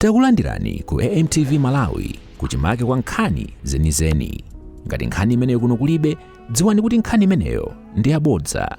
Takulandirani ku AMTV Malawi, kuchimake kwa nkhani zenizeni. Ngati nkhani imeneyo kuno kulibe, dziwani kuti nkhani imeneyo ndi yabodza.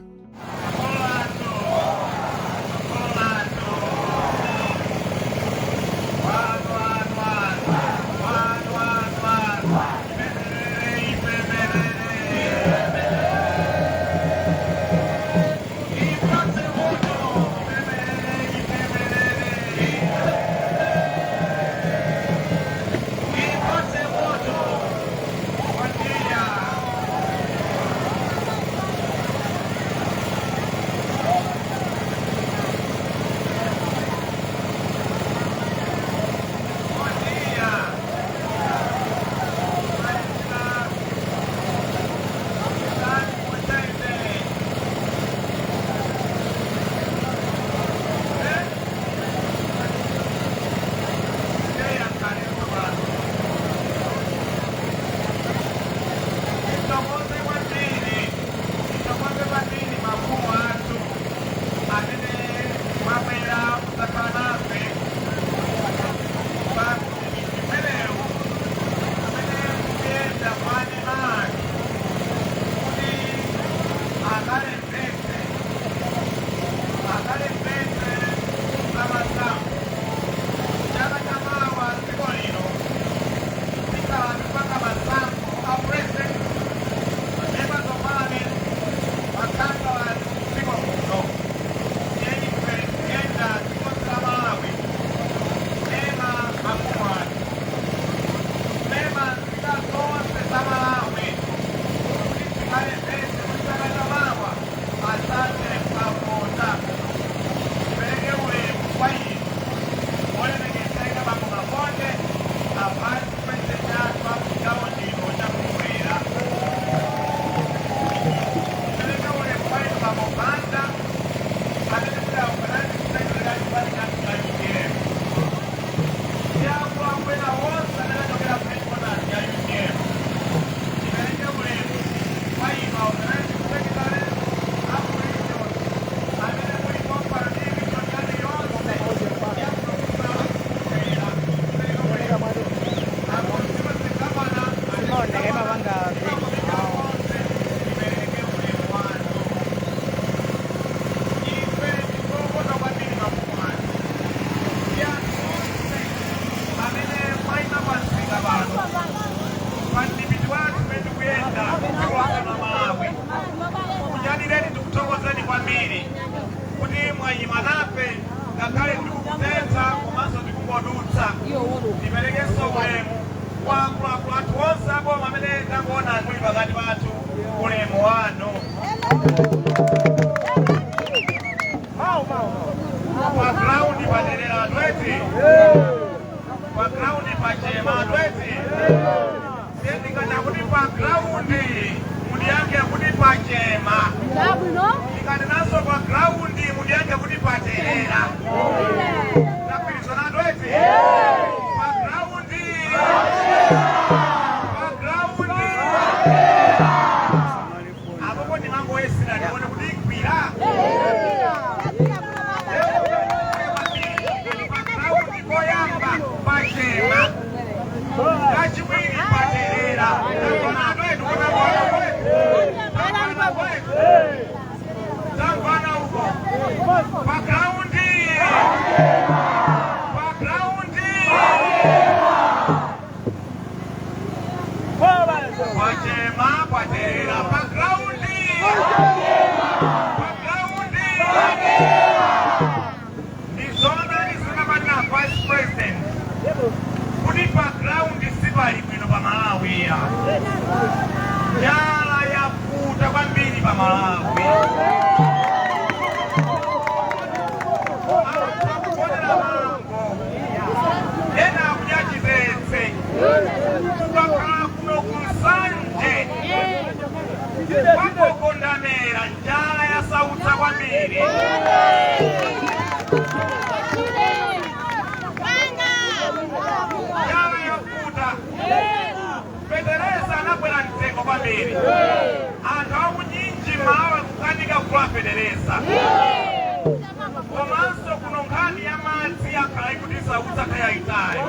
Komanso kuno nkhani ya madzi. Yakhala ikutisautsa kayayitali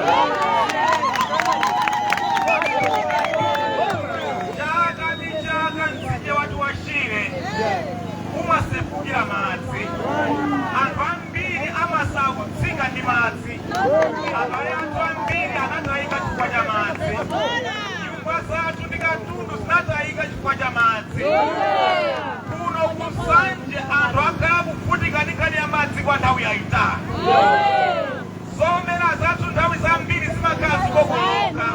chaka ndi chaka. Mtsinje wathu wa Shire umasefukira madzi, anthu ambiri amasautsika ndi madzi. Abale athu ambiri anatayika chifukwa cha madzi. Nyumba zathu ndi katundu zinatayika chifukwa cha madzi. Kuno ku Nsanje anthu akhala kuvutika ndi nkhani ya madzi kwa nthawi yayitali. Zomera zathu nthawi zambiri zimakhala zikokoloka.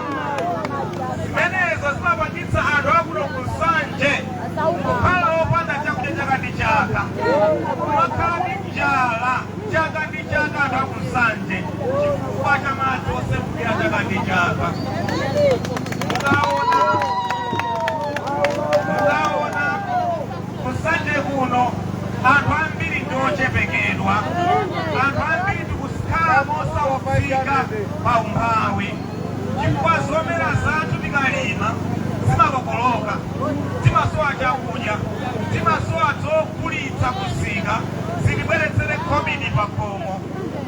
Zimenezo zimapangitsa anthu akuno ku Nsanje kukhala opanda chakudya chaka ndi chaka, kumakhala ndi njala chaka ndi chaka anthu aku Nsanje chifukwa cha madzi osefukira chaka ndi chaka. Mukaona ku Nsanje kuno, anthu ambiri ndi ochepekedwa, anthu ambiri tikukhala mosautsika pa umphawi chifukwa zomera zathu tikalima zimakokoloka. Timasowa chakudya, timasowa zogulitsa kusika zitibweretsere khobidi pakhomo.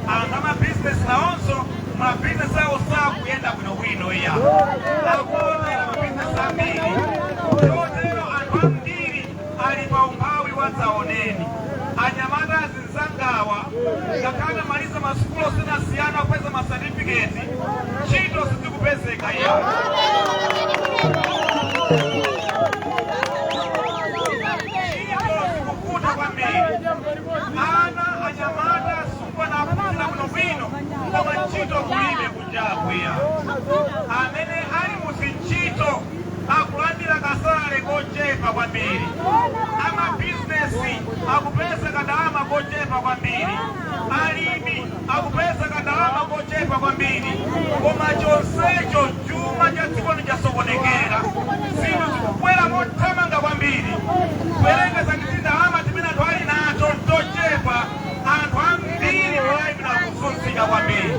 Anthu amabizinesi nawonso mabizinesi awo sakuyenda bwinobwino, iya, akuonera mabizinesi ambiri. Chotero anthu ambiri ali pa umphawi wadzaoneni. Anyamata azinzangawa ngakhale amaliza masukulu osiyanasiyana, kupeza masatifiketi, ntchito sizikupezeka, iya. Ntchito zikuvuta kwambiri. Ana anyamata asungwana aphunzira bwinobwino, koma ntchito kulibe kunjaku, iya. Amene ali muzintchito akulandira ka salary kochepa kwambiri. Amabizinesi akupeza kandalama kochepa kwambiri. Alimi akupeza kandalama kochepa kwambiri. Koma chonsecho chuma cha dziko chasokonekera, zinthu zikukwera mothamanga kwambiri. Kuyerekeza ndi ndalama timene anthu ali nato tochepa, anthu ambiri Malawi akuzunzika kwambiri.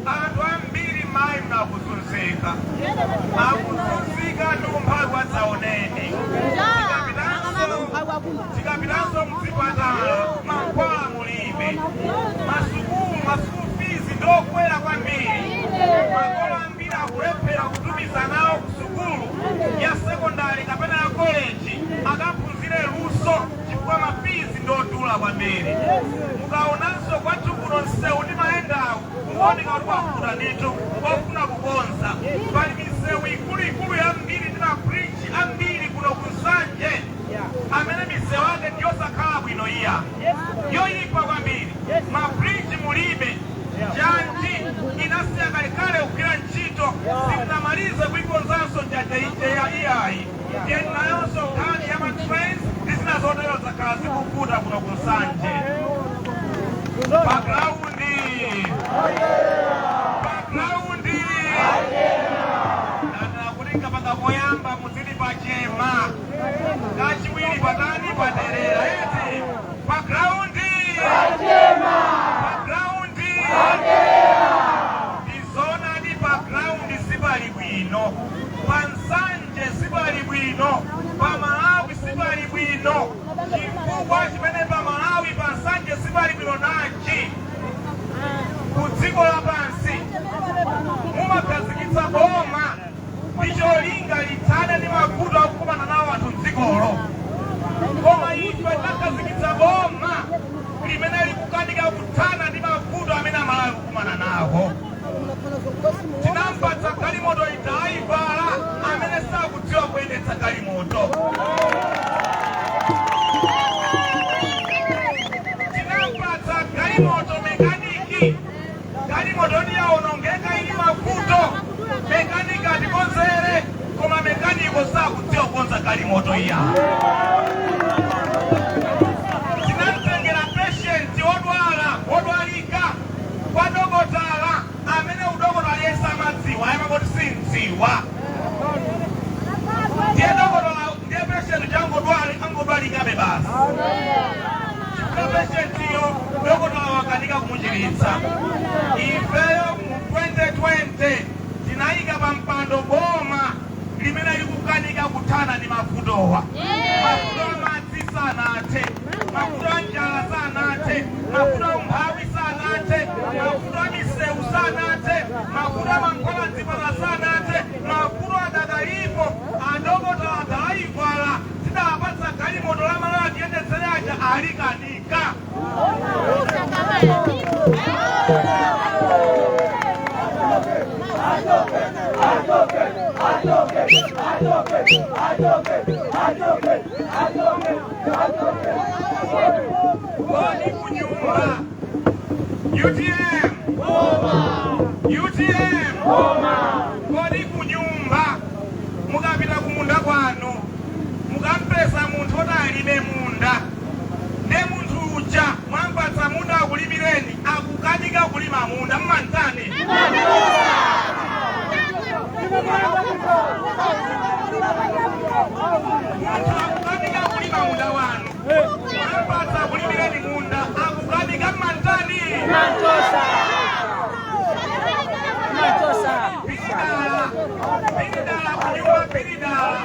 Anthu ambiri mayi mnakuzunzika, akuzunzika ndi umphawi wadzaoneni. Tikapitanso mzipatala, mankhwala mulibe. Masukulu, ma school fees ndokwera kwambiri. Makolo ambiri akulephera kutumiza nawo ku sukulu ya sekondari kapena ya koleji akaphunzire luso chifukwa ma fees ndodula kwambiri. Mukaonanso kwathu kuno, msewu ndi mayendawo kuoneka kuti kwavuta ndithu, ofuna kukonza. Pali misewu ikuluikulu yambiri ndi mabridge ambiri kuno ku Nsanje amene misewu ake ndiyosakhala bwino, iya, yoyipa kwambiri. Mabridge mulibe. Njanji inasiya kalekale kugwira ntchito, simunamalize kuikonzanso njanji ije ya iyayi. Ndiye nayonso nkhani ya matrains ndi zina zotero zakhala zikuvuta kuno ku Nsanje. Pa ground, pa ground, ndanena kuti nkapanga poyamba muzili pachema, kachiwiri patani paterera eti. Pa ground, pa ground, ndizonadi, pa ground sipali bwino, pa Nsanje sipali bwino, pa Malawi sipali bwino. Chifukwa chimene pa Malawi, pa Nsanje sipali bwino nanji? Ku dziko lapansi mumakhazikitsa boma ndi cholinga lithane ndi mavuto akukumana nawo anthu mdzikolo. Koma ife tinakhazikitsa boma limene likukanika kuthana ndi mavuto amene Amalawi kukumana nawo. Tinampatsa galimoto idraivala amene sakudziwa kuyendetsa galimoto. Tinampatsa galimoto mekaniki, galimoto ndiyawonongeka, ili mavuto. Mekaniki atikonzere, koma mekaniko sakudziwa kukonza galimoto, iya. Tinamtengera patient wodwala, wodwalika kwa dokotala amene udokotala aliyense amadziwa, ayamangoti sindziwa. Ndiye dokotala, ndiye patient changodwala, angodwalikabe basi, chifukwa patient iyo dokotala wakanika. Mavutowa, mavuto amadzi sanathe, mavuto a njala sanathe, mavuto a umphawi sanathe, mavuto a misewu sanathe, mavuto a mankhwala mzipatala sanathe, mavuto adakalipo. Adokotala adalayivala, tidapatsa galimoto la Malawi tiyendetsere aja alikanika. Kodi kunyumba, UTM, UTM, kodi kunyumba mukapita kumunda kwanu mukampeza munthu oti alime munda, ne munthu uja mwampatsa munda akulimireni, akukanika kulima munda, mmantani? Munthu akukanika kulima munda wanu, mwampatsa akulimireni munda, akukanika, mmantani? Piridala, piridala kunyumba, piridala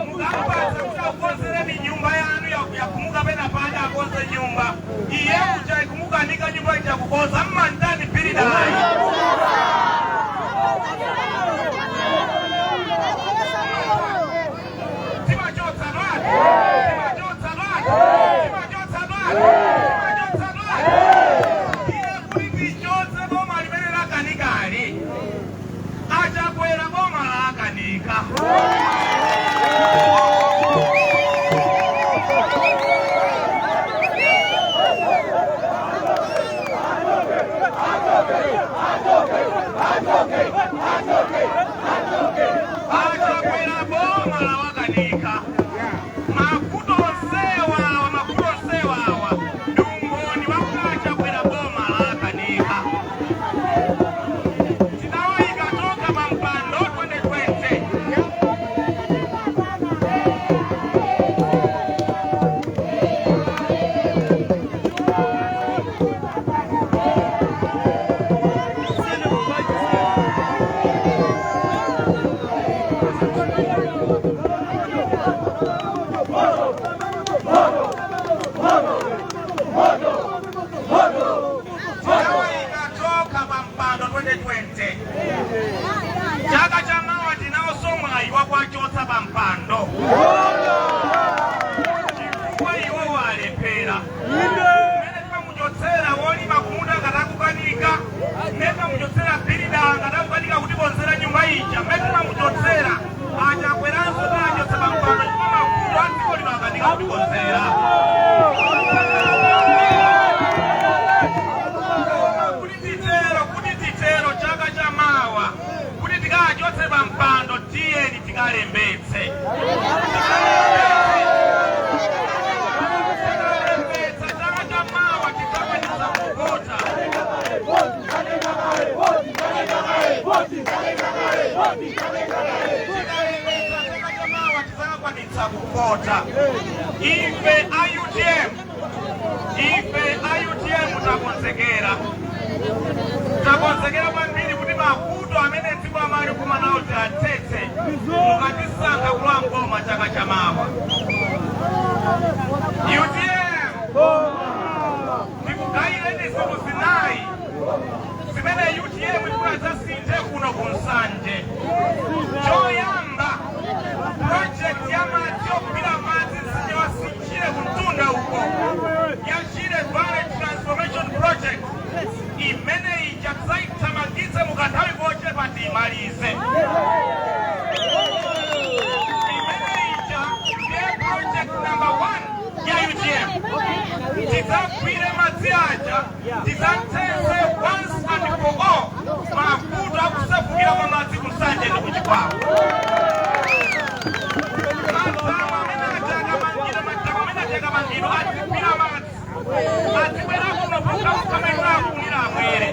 mukampatsa kuti akukonzereni nyumba yanu, yakumuka pena panja akonze nyumba, iye uja ikumukanika nyumba ija kukonza, mmantani piridala? Timachotsa lwati, timachotsa lwati, timachotsa lwati, timachotsa lwati. Iye kuti tichotse boma limene lakanikali, achakwera boma lakanika. Achakwera boma lawakanika. Mavuto onsewa awa, mavuto onsewa awa ndi umboni wakuti achakwera boma lakanika. Tinawayika toka pa mpando 2020. Tinawayika toka pa mpando 2020. Chaka cha mawa tinawosomwayi wakwachotsa pa mpando chifukwa iwo walephera. Mmene timamuchotsera wolima kumunda ngatakukanika, mmene timamuchotsera builder ngatakukanika kutikonzera nyumba ija, mmene timamuchotsera achakweranso tachotsa pa mpando chifukwa mavuto a dziko lino akanika kutikonzera. Koma kuti titero, kuti titero chaka cha mawa kuti tikachotse pa mpando, tiyeni tikalembetse. Tikalembetsa, chaka cha mawa tidzakwanitsa kuvota. Tikalembetsa, chaka cha mawa tidzakwanitsa kuvota. Ife a UTM, ife a UTM takonzekera, takonzekera kwambiri kuti mavuto amene dziko amali kumana nawo tiathetse mukatisankha kulowa mboma chaka chamawa. UTM, ndikugayireni zinthu zinayi zimene UTM ikufuna zasinthe kuno ku Nsanje. Choyamba, project ya madzi yogwira madzi mtsinje wa Sinchire kumtunda uko, ya Shire Valley Transformation Project, imene ija tidzayithamangitse mukanthawi kochepa tiyimalize. Imene ija ndiye project number one ya UTM. Tidzagwire madzi aja, tidzathetse once and for all mavuto akusefukira kwa madzi kuNsanje ndi kuChikwawa. Madamu amene aja akamangidwa, madamu amene aja akamangidwa adzigwira madzi, adzibwera kuno pokamukamaenera akunira amwere,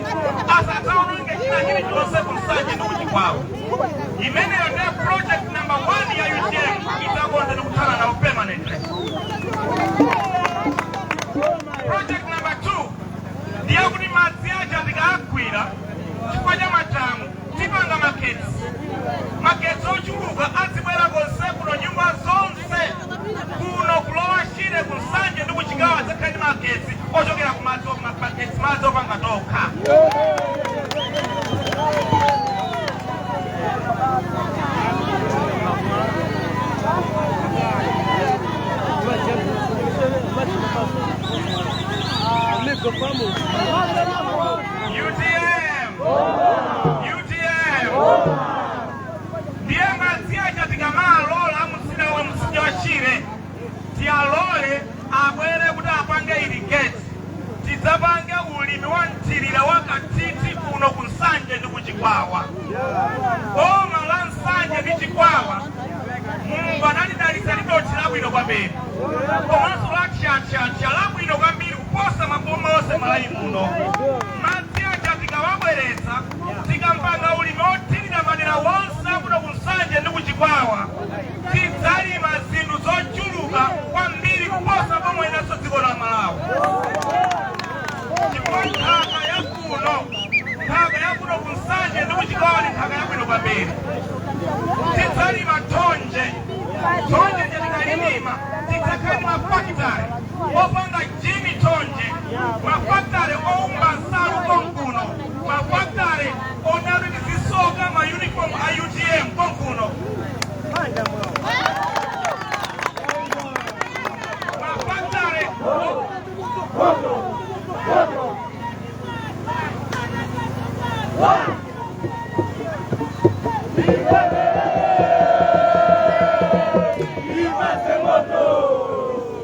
asadzaononge china chilichonse kuNsanje ndi kuChikwawa. Imeneyo ndiye project number one ya UTM, idzakonza ndi kuthana nawo permanently. Project number two ndiye kuti madzi aja tikagwira chifukwa cha madamu, tipanga magetsi, magetsi ochuluka adzibwera konse kuno, nyumba zonse. Tidzapange ulimi wa mthirira wakathithi kuno ku Nsanje ndi kuchikwawa. Boma la Nsanje ndi Chikwawa, Mulungu analidalitsa ndi dothi labwino kwambiri komanso la tchatchatcha labwino kwambiri kuposa maboma onse Malawi muno. Madzi aja tikawabweretsa, tikampanga ulimi othirira madera wonse akuno ku Nsanje ndi kuchikwawa, tidzalima zinthu zochuluka kwambiri kuposa boma inanso dziko la Malawi, chifukwa nthaka yakuno ku Nsanje ndi kuchikwawa ndi nthaka yabwino kwambiri. Tidzalima thonje. Thonje tikalilima, tidzakhala ndi mafakitale opanga jini thonje, mafakitale oumba nsalu konkuno, mafakitale onati tizisoka ma uniform a UTM konkuno, mafakitale.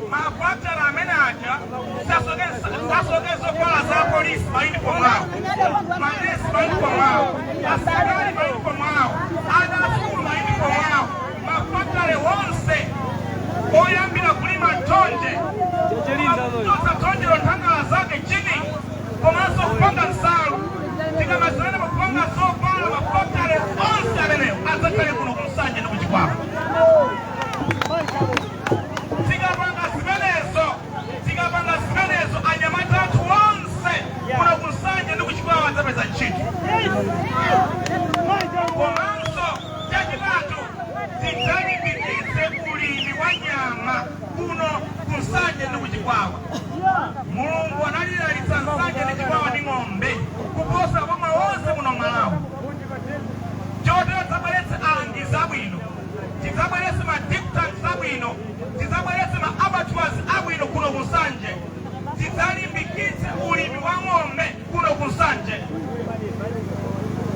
Mafakitale amene aja sasoke zovala za polisi, ma uniform awo, manesi ma uniform awo, asilikali ma uniform awo, ana asukulu ma uniform awo. Mafakitale wonse oyambira kulima thonje, kuchotsa thonjero nthangala zake chini, komanso kupanga nsalu, tikamazana kupanga zovala, mafakitale onse amenewo adzakhale kuno kuMsanje ndi kuchikwawa. Tikapanga zimenezo, anyamata athu onse kuno kuMsanje ndi kuchikwawa adzapeza ntchito. Komanso chachitatu, tidzalimbikitse ulimi wa nyama kuno kuMsanje ndi kuchikwawa. Mulungu analidalitsa Nsanje ndi Chikwawa ndi ng'ombe kuposa boma wonse muno Malawi. Chotero tidzabweretse alangizi abwino, tidzabweretse ma dip tanks abwino, tidzabweretse ma abattoirs abwino kuno kuNsanje. Tidzalimbikitse ulimi wa ng'ombe kuno kuNsanje.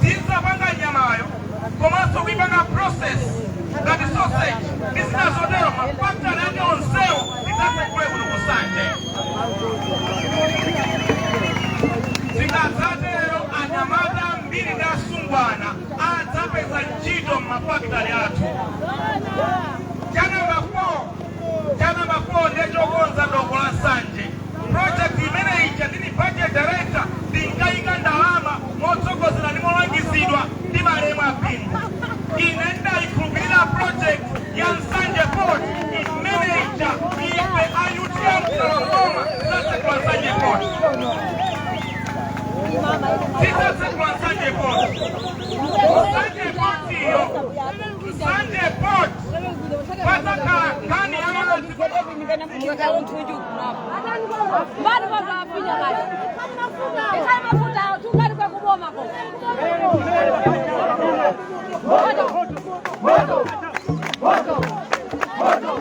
Tidzapanga nyamayo komanso kuipanga process ngati sausage ndi zina zotero. Mafactory ake onsewo tidzatsekule kuno kuNsanje. Tikadzatero, anyamata ambiri ndi asungwana adzapeza ntchito m'mafactory athu. Cha number 4, cha number 4 ndiye chokonza doko la Nsanje. Project imene ija ndili budget director, ndinkayika ndalama motsogozera ndi molangizidwa ndi malemu apingo. Ine ndayikhulupirira project ya Nsanje Port imene ija. Ife a UTM tikalowa, tidzatsekula Nsanje Port, tidzatsekula Nsanje Port. Nsanje Port iyo, Nsanje Port padzakhala nkhani ya madzi. Mbali kwazawafinya kati ikhali mafuta tukali kwakuboma ko. Moto! Moto! Moto! Moto! Moto!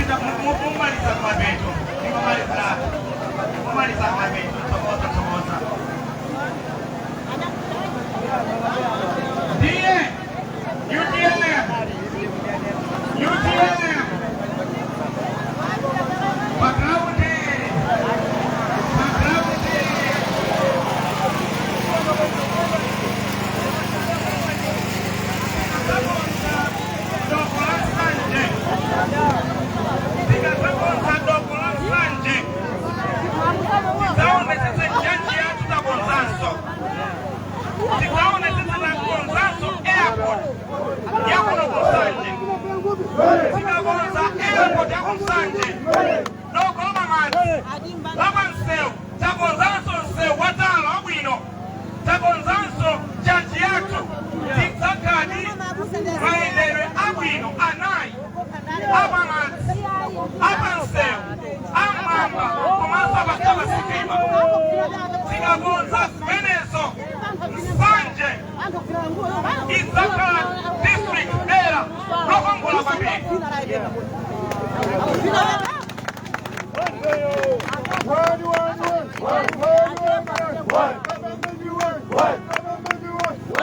Mumaliza kumapeto, ndingomalizira, mumaliza kumapeto. Thokoza, thokoza. Ndiye UTM, UTM pa ground, pa ground. Tikazakonza doko la Nsanje, tikazakonza doko la Nsanje, tidzaonetsetse njanji yathu takonzanso, tidzaonetsetse takonzanso airport yakuno kuNsanje. Tikakonza airport yakuNsanje, doko la pamadzi, lapamsewu takonzanso, msewu watala wabwino takonzanso, njanji yathu, tidzakhala mayendedwe abwino anayi: apamadzi, apamsewu, amwamba komanso apasitima. Tikakonza zimenezo, Nsanje idzakhala district, dera lokongola kwambiri. One, one, one, one, one, one, one, one, one, one, one, one.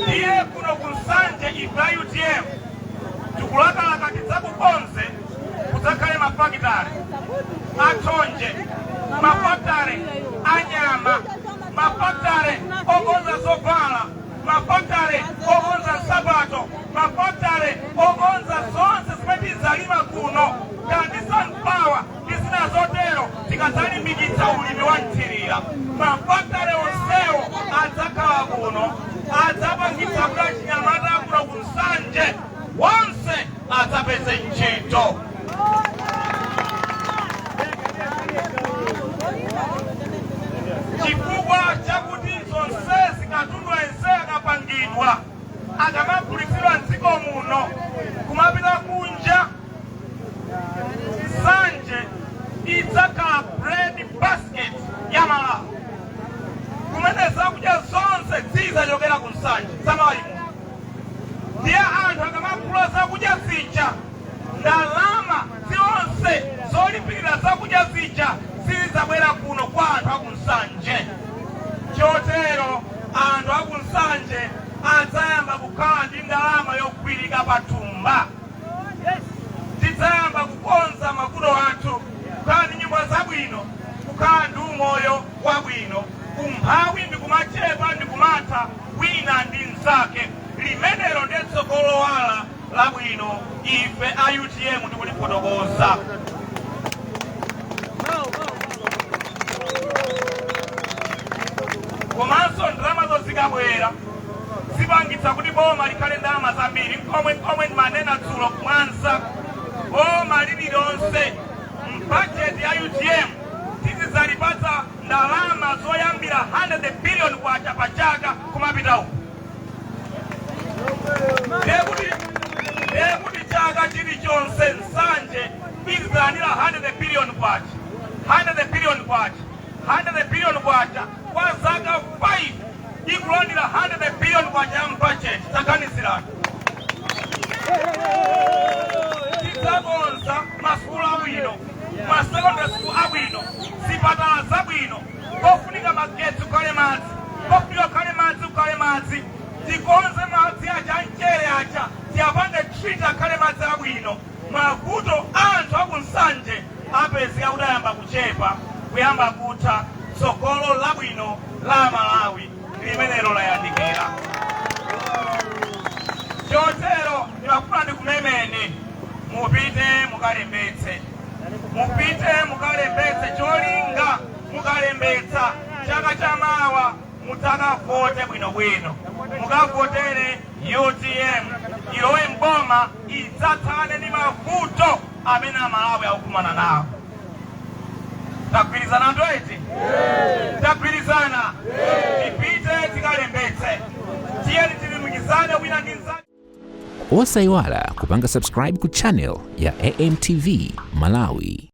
Ndiye kuno kuNsanje ife a UTM tikulakalaka tidzakukonze, kudzakhale mafakitale athonje, mafakitale anyama, mafakitale okonza zovala, mafakitale okonza nsapato, mafakitale okonza zonse zimene tizalima kuno, kandi sunflower ndi zina zotero. Tikadzalimbikitsa ulimi wa mthirira, mafakitale onsewo adzakhala kuno, adzapangitsa kuti achinyamata kuno kuNsanje wonse adzapeze ntchito. Chifukwa chakuti zonsezi, katundu ense akapangidwa, akamagulitsidwa mdziko muno kumapita kunja, Nsanje idzakhala bread basket ya Malawi, kumene zakudya zonse zizachokera ku Nsanje zamalawi muno. Ndiye anthu akamagula zakudya zija, ndalama zonse zolipirira zakudya zija zizabwera kuno kwa anthu akuNsanje. Chotero anthu akuNsanje adzayamba kukhala ndi ndalama yogwirika pathumba. Tidzayamba kukonza mavuto athu, kukhala ndi nyumba zabwino, kukhala ndi umoyo wabwino, umphawi ndikumachepa, ndikumatha wina ndi mnzake. Limenelo ndiye tsogolo lowala labwino ife a UTM tikulifotokoza. Komanso ndalamazo zikabwera zipangitsa kuti boma likhale ndalama zambiri. Nkomwe nkomwe manena dzulo kumwanza, boma lililonse mbajeti ya UTM tizidzalipatsa ndalama zoyambira 100 billion kwacha pa chaka kumapita uku. Ndekuti chaka chilichonse Nsanje izizalandira 100 billion kwacha, 100 billion kwacha, 100 billion kwacha. Kwa zaka 5 ikulandira 100 billion kwacha ya mbajeti. Taganizirani, tidzakonza masukulu abwino, ma secondary school abwino, zipatala zabwino, kofunika magetsi kukhale madzi, kofunika kukhale madzi kukhale madzi, tikonze madzi aja amchere aja, tiyapange treat akhale madzi abwino. Mavuto anthu akuNsanje apezeka kuti ayamba kuchepa, kuyamba kutha. Tsogolo labwino la Malawi limenelo layandikira. Chotero ndimafuna ndikumemeni, mupite mukalembetse, mupite mukalembetse. Cholinga mukalembetsa, chaka chamawa mudzakavote bwinobwino, mukavotere UTM ilowe mboma, idzathane ndi mavuto amene Amalawi akukumana nawo. Tagwirizana eti? Tagwirizana? Tipite tikalembetse. Tiyeni tilumikizane wina ndi mnzake. Osayiwala kupanga subscribe ku channel ya AMTV Malawi.